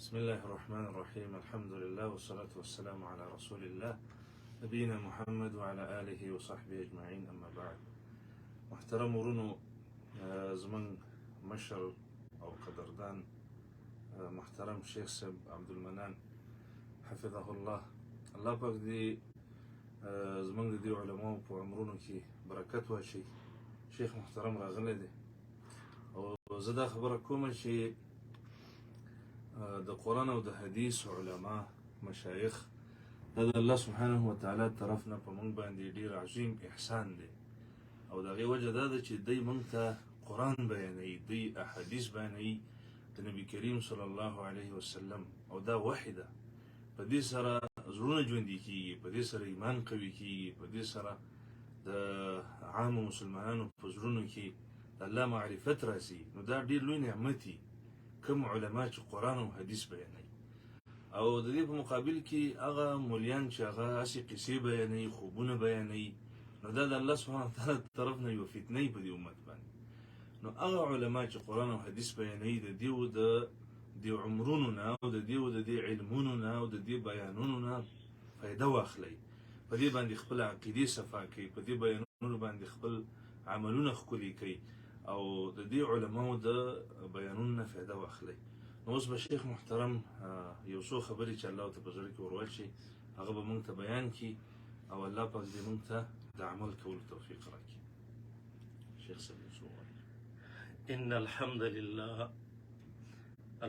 بسم الله الرحمن الرحيم، الحمد لله والصلاة والسلام على رسول الله نبينا محمد وعلى آله وصحبه أجمعين، أما بعد. محترم ورونو، زمونږ مشر او قدردان محترم شیخ صاحب عبدالمنان حفظه الله، الله پاک دې زمونږ د دې علماو په عمرونو کې برکت واچوي. شیخ محترم راغلی دی او زه دا خبره کوم چې د قرآن او د حدیث علما مشایخ دا د الله سبحانه وتعالی طرف نه په مونږ باندې ډیر عظیم احسان دی، او د هغې وجه دا ده چې دی مونږ ته قرآن بیانوي، دی احادیث بیانوي د نبی کریم صلی الله علیه وسلم، او دا وحی ده. په دې سره زړونه ژوندي کیږي، په دې سره ایمان قوي کیږي، په دې سره د عامو مسلمانانو په زړونو کې د الله معرفت راځي. نو دا ډیر لوی نعمت دی کوم علما چې قرآن او حدیث بیانوي، او د دې په مقابل کې هغه مولیان چې هغه هسې قصې بیانوي، خوبونه بیانوي، نو دا د الله سبحانه وتعالی طرف نه یو فتنه په دې امت باندې. نو هغه علما چې قرآن او حدیث بیانوي، د دیو د دې عمرونو نه او د دیو د دې علمونو نه او د دې بیانونو نه فایده واخلئ، په دې باندې خپل عقیدې صفا کړئ، په دې بیانونو باندې خپل عملونه ښکلي کړئ، او د دې علماو د بیانونو نه فایده واخلئ. نو اوس به شیخ محترم یو څو خبرې چې الله ته په زړه کې ورواچي هغه به مونږ ته بیان کړي، او الله پاک دې مونږ ته د عمل کولو توفیق راکړي. شیخ صاحب یو څه ووایي. إن الحمد لله،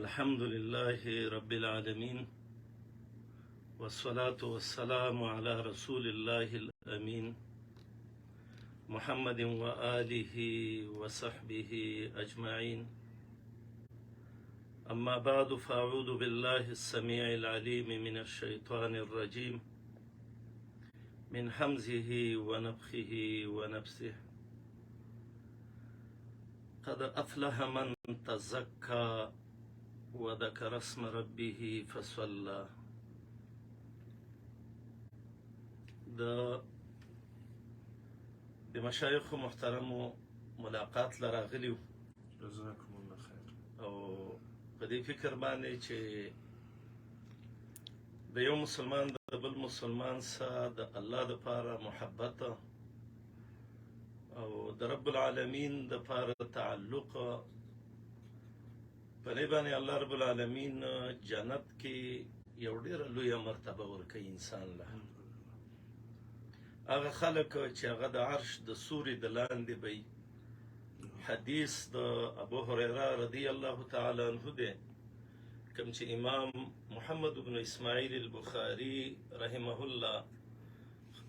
الحمد لله رب العالمين، والصلاة والسلام على رسول الله الأمين محمد وآله وصحبه أجمعين. أما بعد، فأعوذ بالله السميع العليم من الشيطان الرجيم، من همزه ونفخه ونفسه. قد أفلح من تزكى وذكر اسم ربه فصلى. د مشایخ محترمو ملاقات لراغلی. جزاکم الله خیر. او په دې فکر باندې چې د یو مسلمان د بل مسلمان سره د الله د پاره محبت او د رب العالمین د پاره تعلق، په دې باندې الله رب العالمین جنت کې یو ډیره لویه مرتبه ورکوي انسان له. هغه خلک چې هغه د عرش د سوري د لاندې به، حدیث د ابو هريره رضی الله تعالی عنہ دی، کوم چې امام محمد بن اسماعیل البخاری رحمه الله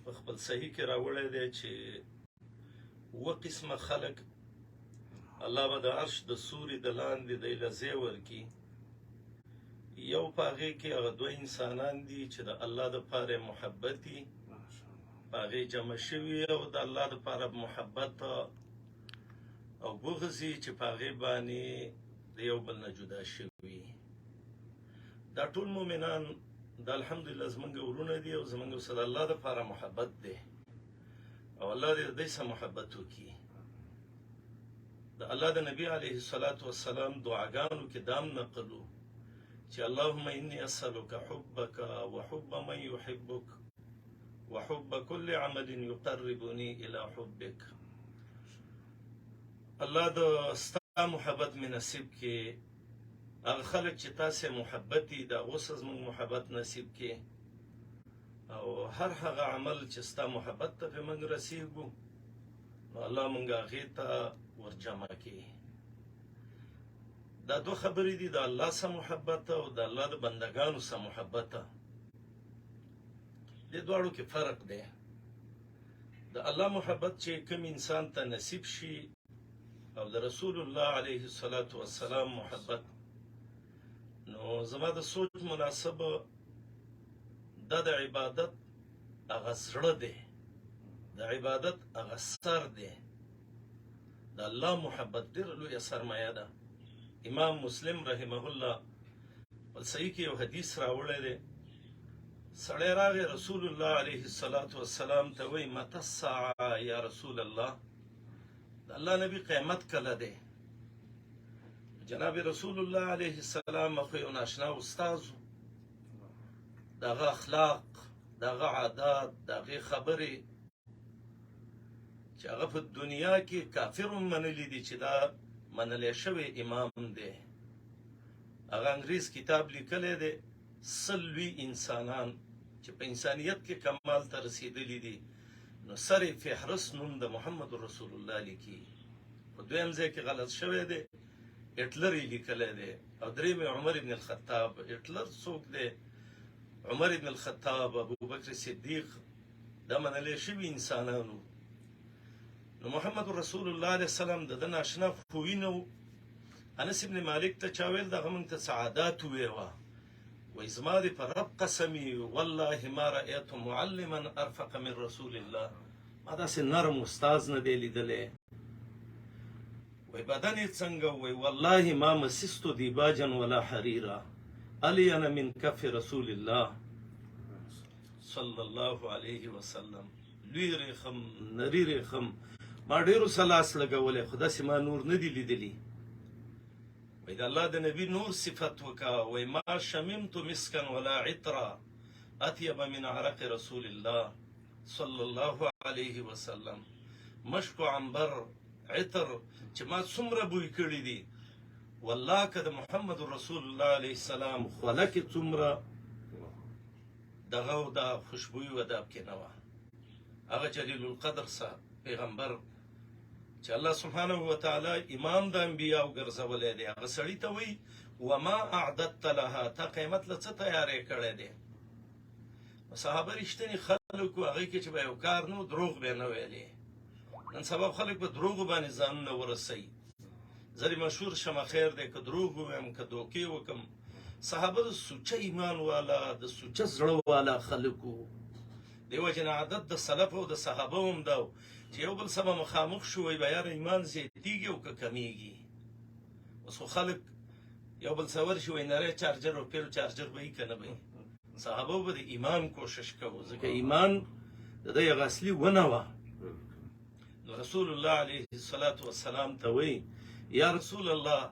په خپل صحیح کې راوړی دی چې و قسمه خلک الله به د عرش د سوري د لاندې دی لزی ورکی. یو په هغې کې هغه دوه انسانان دي چې د الله د پاره محبت دي، په هغې جمع شوي او د الله د پاره محبت او بغض چې په هغې باندې د یو بل نه جدا شوي. دا ټول مؤمنان د الحمدلله زمونږ ورونه دي او زمونږ سره د الله د پاره محبت دی، او الله دې د دوی سره محبت وکړي. د الله د نبی علیه الصلاة والسلام دعاګانو کې دام نقلو چې اللهم انی اسألک حبک وحب من يحبک وحب كل عمل يقربني الى حبك. الله د ستا محبت می نصیب کې، هغه خلک چې تاسو محبت دي د هغو سره زموږ محبت نصیب کې، او هر هغه عمل چې ستا محبت ته پې موږ رسیږو نو الله مونږ هغې ته ورجمع کړي. دا دوه خبرې دي، د الله سره محبت او د الله د بندگانو سره محبت. دې دواړو کې فرق دی. د الله محبت چې کوم انسان ته نصیب شي او د رسول الله علیه الصلاة والسلام محبت، نو زما د سوچ مناسب دا د عبادت هغه زړه دی، د عبادت هغه سر دی. د الله محبت ډېره لویه سرمایه ده. امام مسلم رحمه الله په صحیح کې یو حدیث راوړی دی. سړی راغی رسول الله علیه الصلاة والسلام ته، وایي: متى الساعة یا رسول الله؟ د الله نبی، قیامت کله دی؟ جناب رسول الله علیه السلام خو یو ناشنا استاد و. د هغه اخلاق، د هغه عادات، د هغې خبرې چې هغه په دنیا کې کافر هم منلي دي چې دا منلی شوی امام دی. هغه انګریز کتاب لیکلی دی، 100 لوی انسانان چې په انسانیت کې کمال ته رسېدلي دي، نو سر فهرست نوم د محمد رسول الله لیکي. په دویم ځای کې غلط شوی دی، هټلر یې لیکلی دی، او دریم یې عمر ابن الخطاب. هټلر څوک دی؟ عمر ابن الخطاب، ابوبکر صدیق، دا منلی شوي انسانان وو. نو محمد رسول الله علیه السلام د ده ناشنا خوی نه و. انس ابن مالک ته چا ویل دغه موږ ته څه عادات وویوه؟ وایي زما دې په رب قسم وي، والله ما رأیت معلما ارفق من رسول الله، ما داسې نرم استاد نه دی لیدلی. وایي بدن یې څنګه؟ وایي والله ما مسست دیباجا ولا حریرا الین من کف رسول الله صلی الله علیه وسلم. لوی ریخم، نری ریخم، ما ډېرو سره لاس لګولی خو داسې ما نور نه دي لیدلي. وایي د الله د نبی نور صفت وکا، وایي ما شممت مسکا ولا عطرا اطیب من عرق رسول الله صلی الله علیه وسلم. مشک و عنبر عطر چې ما څومره بوی کړي دي، والله که د محمد رسول الله علیه السلام خوله کې څومره دغه او دا خوشبویي وه دا پکې نه وه. هغه جلیل القدر صاحب پیغمبر چې الله سبحانه وتعالی امام د انبیاو ګرځولی دی، هغه سړي ته وایي وما اعددت لها، تا قیامت له څه تیاری کړی دی؟ صحابه رښتیني خلک وو، هغوی کې چې به یو کار نه و دروغ به یې نه ویلې. نن سبا خلک په دروغو باندې ځانونه ورسوي. زه دې مشهور شمه خیر دی که دروغ ووایم که دوکې وکم. صحابه د سوچه ایمان والا، د سوچه زړه والا خلک وو. دې وجې نه عادت د سلف او د صحابه هم دا و چې یو بل سره مخامخ شو، وایي به یاره ایمان زیاتېږي او که کمېږي. اوس خو خلک یو بل سره ورشي وایي نری چارجر او پیل چارجر به یي که نه به یي. صحابه به د ایمان کوشش کوو، ځکه ایمان د دې هغه اصلي ونه وه. نو رسول الله علیه الصلاة والسلام ته وایي یا رسول الله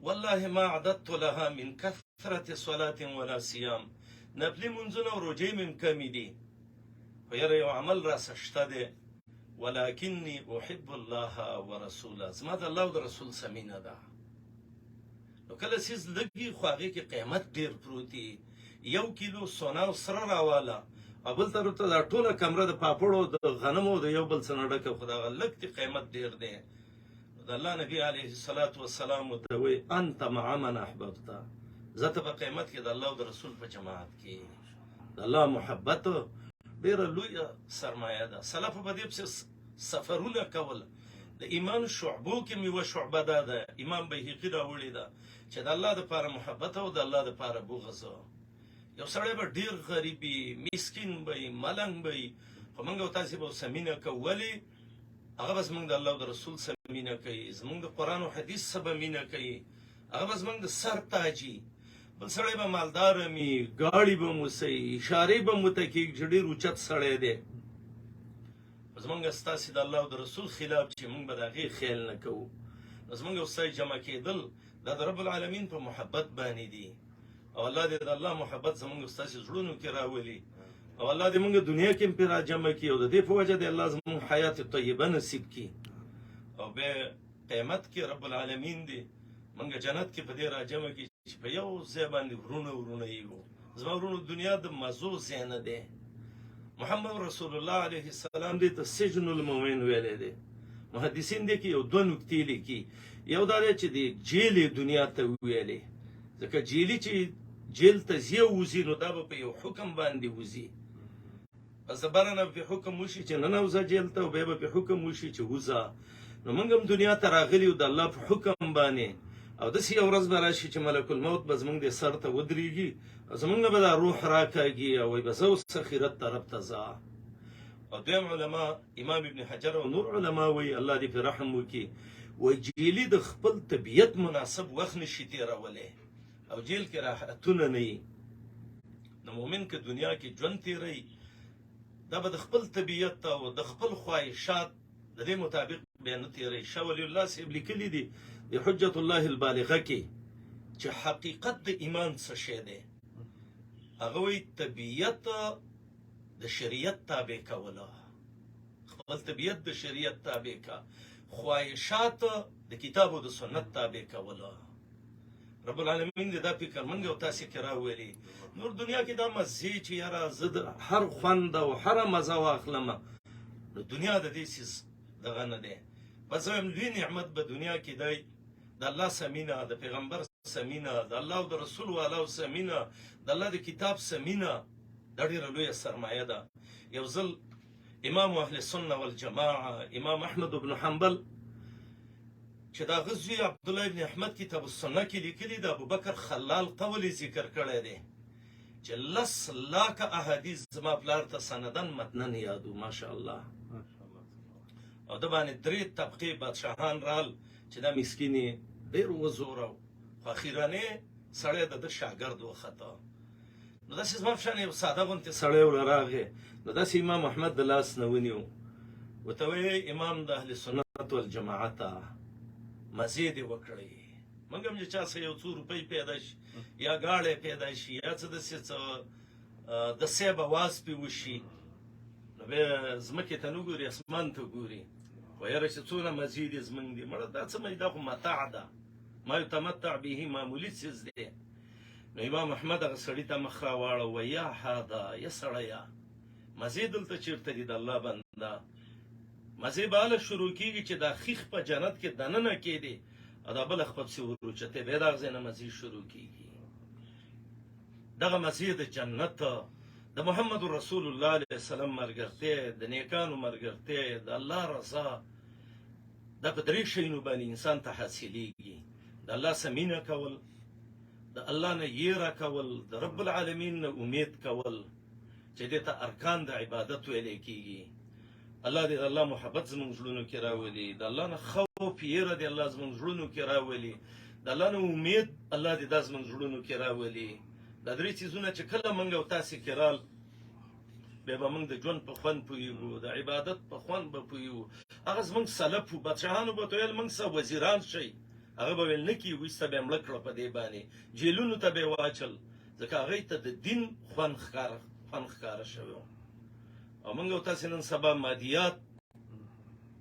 والله ما عددت لها من کثرة صلاة ولا صيام، نفلي منځونه او روژې مې هم کمې دي، خو یاره یو عمل راسره شته دی، ولکني احب الله ورسوله، زما د الله او د رسول سره مینه ده. نو کله څیز لږ وي خو هغې کې قیمت ډېر پروت وي. 1 کیلو سونا او سره راواله او بل طرف ته دا ټوله کمره د پاپړو د غنمو د یو بل څه نه ډکه، خو دغه لږ دی قیمت ډېر دی. د الله نبی علیه الصلاة والسلام ورته وایي انت مع من احببت، زه ته په قیمت کې د الله او د رسول په جماعت کې. د الله محبت ډېره لویه سرمایه ده. سلفو په دې پسې سفرونه کول. د ایمان شعبو کې یوه شعبه دا ده، امام بیهقي راوړې ده چې د الله دپاره محبت او د الله دپاره بغض. یو سړی به ډېر غریب وي، مسکین به وي، ملنګ به وي، خو موږ او تاسې به ورسره مینه کوو. ولې؟ هغه به زموږ د الله او د رسول سره مینه کوي، زموږ د قرآن او حدیث سره به مینه کوي، هغه به زموږ د سر تاجي. بل سړی به مالدار وي، ګاډي به مو سي، اشارې به مو ته کېږي چې ډېر اوچت سړی دی، زمونږ ستاسې د الله او د رسول خلاف چې مونږ به د هغې خیال نه کوو. نو زمونږ او ستاسې جمع کېدل دا د رب العالمین په محبت باندې دي، او الله دې د الله محبت زمونږ او ستاسې زړونو کې راولي، او الله دې مونږ دنیا کې هم پرې راجمع کړي، او د دې په وجه دې الله زمونږ حیات طیبه نصیب کړي، او بیا قیامت کې رب العالمین دې مونږ جنت کې په دې راجمع کړي چې په یو ځای باندې ورونه ورونه یو. زما ورونو دنیا د مزو ځای نه دی. محمد رسول الله علیه السلام دې ته سجن المؤمن ویلی دی. محدثین دې کې یو دوه نکتې لیکي. یو دا دی چې د جیل یې دنیا ته وویلې، ځکه جیلي چې جیل ته ځي او وځي نو دا به په یو حکم باندې وځي، بس د بره نه به پرې حکم وشي چې ننوځه جیل ته، او بیا به پرې حکم وشي چې وځه. نو موږ هم دنیا ته راغلي یو د الله په حکم باندې، او داسې یو ورځ به راشي چې ملک الموت به زموږ د سر ته ودرېږي او زموږ نه به دا روح راکاږي او وایي به ځه اوس اخرت طرف ته ځه. او دویم علما امام ابن حجر او نور علما وایي الله دې پرې رحم وکړي، وایي جیلي د خپل طبیعت مناسب وخت نشي تېرولی او جیل کې راحتونه نه وي. نو مؤمن که دنیا کې ژوند تېروي دا به د خپل طبیعت او د خپل خواهشات د دې مطابق بیا نه تېروي. شاه ولی الله صاحب لیکلي دي د حجت الله البالغه کې چې حقیقت د ایمان څه شی دی، هغه وایي طبیعت د شریعت تابع کوله، خپل طبیعت د شریعت تابع کا، خواهشات د کتاب او د سنت تابع کوله. رب العالمین دې دا فکر مونږ او تاسې کې راولي. نور دنیا کې دا مزې چې یاره زه د هر خوند او هره مزه واخلم، نو دنیا د دې څیز دغه نه دی. بس زه وایم لوی نعمت به دنیا کې دی د الله سمینه، د پیغمبر سمینه، د الله او د رسول والاو سمینه، د الله د کتاب سمینه، دا ډېره لویه سرمایه ده. یو ځل امام اهل سنة والجماعه امام احمد بن حنبل چې د هغه زوی عبدالله ابن احمد کتاب السنه کې لیکلي، د ابوبکر خلال قول یې ذکر کړی دی چې لس لاکه احادیث زما پلار ته سندن متنن یادو، ماشاءالله. او د باندې درې طبقې بادشاهان رال چې دا مسکین یې ډېر وزوراو، خو اخیرنی سړی د ده شاګرد وخته. نو داسې زما په شان یو ساده غونتې سړی ور راغی، نو داسې امام احمد د لاس نه ونیو، ورته ویې امام د اهل سنت والجماعت مزې دې وکړئ. موږ هم چې چا سره یو څو روپۍ پیدا شي یا ګاډی پیدا شي یا څه داسې څه د صیب اواز پې وشي، نو بیا ځمکې ته نه ګوري، اسمان ته ګوري، خو یاره چې څونه مزې دي زموږ دي. مړه دا څه مزې، دا خو متاع ده، ما یتمتع به معمولي څیز دی. نو امام احمد هغه سړي ته مخ راواړوه، یا هذا، یا سړیه مزې دلته چېرته دي د الله بنده؟ مزې به هله شروع کېږي چې دا ښیښ په جنت کې دننه کېدې او دا بله خپه پسې وروچتې، بیا د هغه ځای نه مزې شروع کېږي. دغه مزې د جنت د محمد رسول الله علیه السلام ملګرتیا، د نیکانو ملګرتیا، د الله رضا، دا په درې شیونو باندې انسان ته حاصلېږي: د الله سره مینه کول، د الله نه یره کول، د رب العالمین نه امید کول، چې دې ته ارکان د عبادت ویلی کېږي. الله دې د الله محبت زموږ زړونو کې راولي، د الله نه خوف یره دې الله زموږ زړونو کې راولي، د الله نه امید الله دې دا زموږ زړونو کې راولي. دا درې څیزونه چې کله موږ او تاسې کې رال، بیا به موږ د ژوند په خوند پوهېږو، د عبادت په خوند به پوهېږو. هغه زموږ سلف وو، بادشاهانو به ورته ویل موږ څه وزیران شئ، هغه به ویل نه کېږو، ایسته به یې مړه کړه، په دې باندې جیلونو ته به یې واچل، ځکه هغوی ته د دین خوند ښکاره شوی و. او موږ او تاسې نن سبا مادیات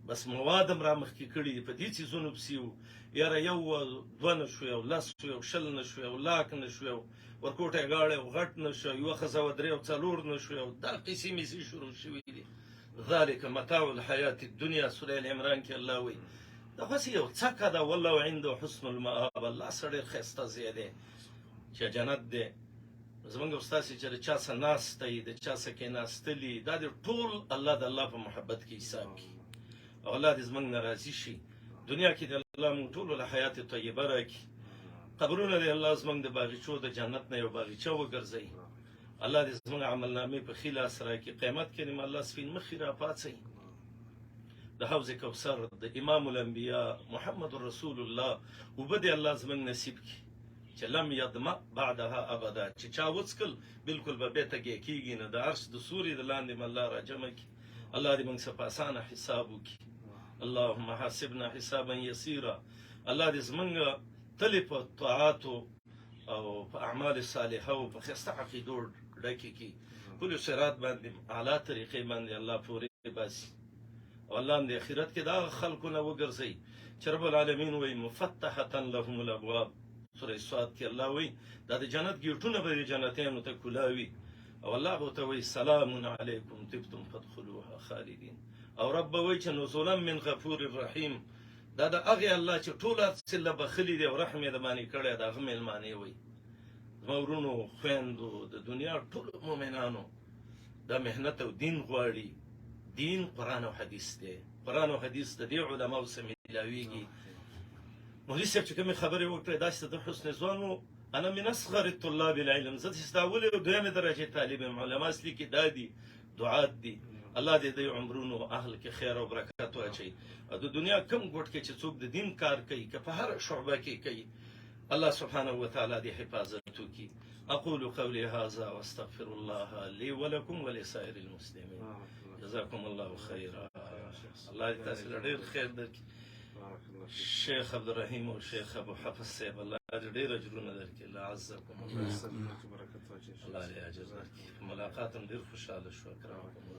بس مواد هم را مخکې کړي دي، په دې څیزونو پسې یو، یاره یو دوه نه شو، یو لس شو، یو شل نه شو، یو لاک نه شو، یو ورکوټی ګاډی او غټ نه شو، یوه ښځه وه درې او څلور نه شو، یو دا قصې میسې شروع شوې دي. ذلک متاع الحیات الدنیا، سورة ال عمران کې الله وایي دا خو هسې یو څکه ده، والله عنده حسن المآب، الله سره ډېر ښایسته ځای دی چې جنت دی. زمونږ او ستاسې چې د چا څه ناسته وي، د چا څه کېناستلي، دا دې ټول الله د الله په محبت کې حساب کړي، او الله دې زمونږ نه راضي شي. دنیا کې دې الله مونږ ټولو له حیات طیبه راکړي، قبرونه دې الله زمونږ د باغیچو د جنت نه یو باغیچه وګرځوي. الله دې زمونږ عملنامې په ښي لاس راکړي، قیامت کې دې الله سپین مخي راپاڅوي. د حوض کوثر د امام الانبیاء محمد رسول الله اوبه دې الله زمونږ نصیب کړي چې لم یضمأ بعدها ابدا، چې چا وڅکل بالکل به بیا تږی کېږي نه، د عرش د سوري د لاندې به الله راجمع کړي. الله دې موږ څخه په اسانه حساب وکړي. اللهم حاسبنا حسابا یسیرا. الله دې زمونږ تلې په طاعاتو او په اعمال صالحه او په ښایسته عقیدو ډکې کړي، پل صراط باندې اعلی طریقې باندې الله پورې باسي، او الله هم د اخرت کې د هغه خلکو نه وګرځوي چې رب العالمین وایي مفتحة لهم الابواب. سورة صاد کې الله وایي دا د جنت ګیټونه به د جنتیانو ته کولاوي، او الله به ورته وایي سلام علیکم طبتم فادخلوها خالدین. او رب به وایي چې نزلا من غفور رحیم، دا د هغې الله چې ټول هر څه له بخښلي دي او رحم یې د باندې کړی، د هغه مېلمانې وایي. زما وروڼو خویندو، د دنیا ټولو مؤمنانو دا محنت او دین غواړي. دین قرآن او حدیث دی، قرآن او حدیث د دې علماو سره ملاویږي. مولوي صاحب چې کومې خبرې وکړې داسې د حسن ځوان و. انا من اصغر طلاب العلم، زه چې دا اولې او دویمې درجې طالب یم. علما اصلي کې دا دي، دعات دي. الله دې د عمرونو اهل کې خیر او برکت واچوي. او د دنیا کم ګوټ کې چې څوک د دین کار کوي، که په هر شعبه کې کوي، الله سبحانه وتعالی دې حفاظت وکړي. اقول قولي هذا واستغفر الله لي ولكم ولسائر المسلمين. جزاكم الله خيرا. الله دې تاسو له ډېر خیر درکړي. بارک الله فیک. شیخ عبدالرحیم او شیخ ابو حفص صاحب، الله دې ډېر اجرونه درکړي. الله عزکم الله. الله برکت واچوي. الله دې اجر درکړي. په ملاقات هم ډېر خوشحاله شو. اکرمکم الله.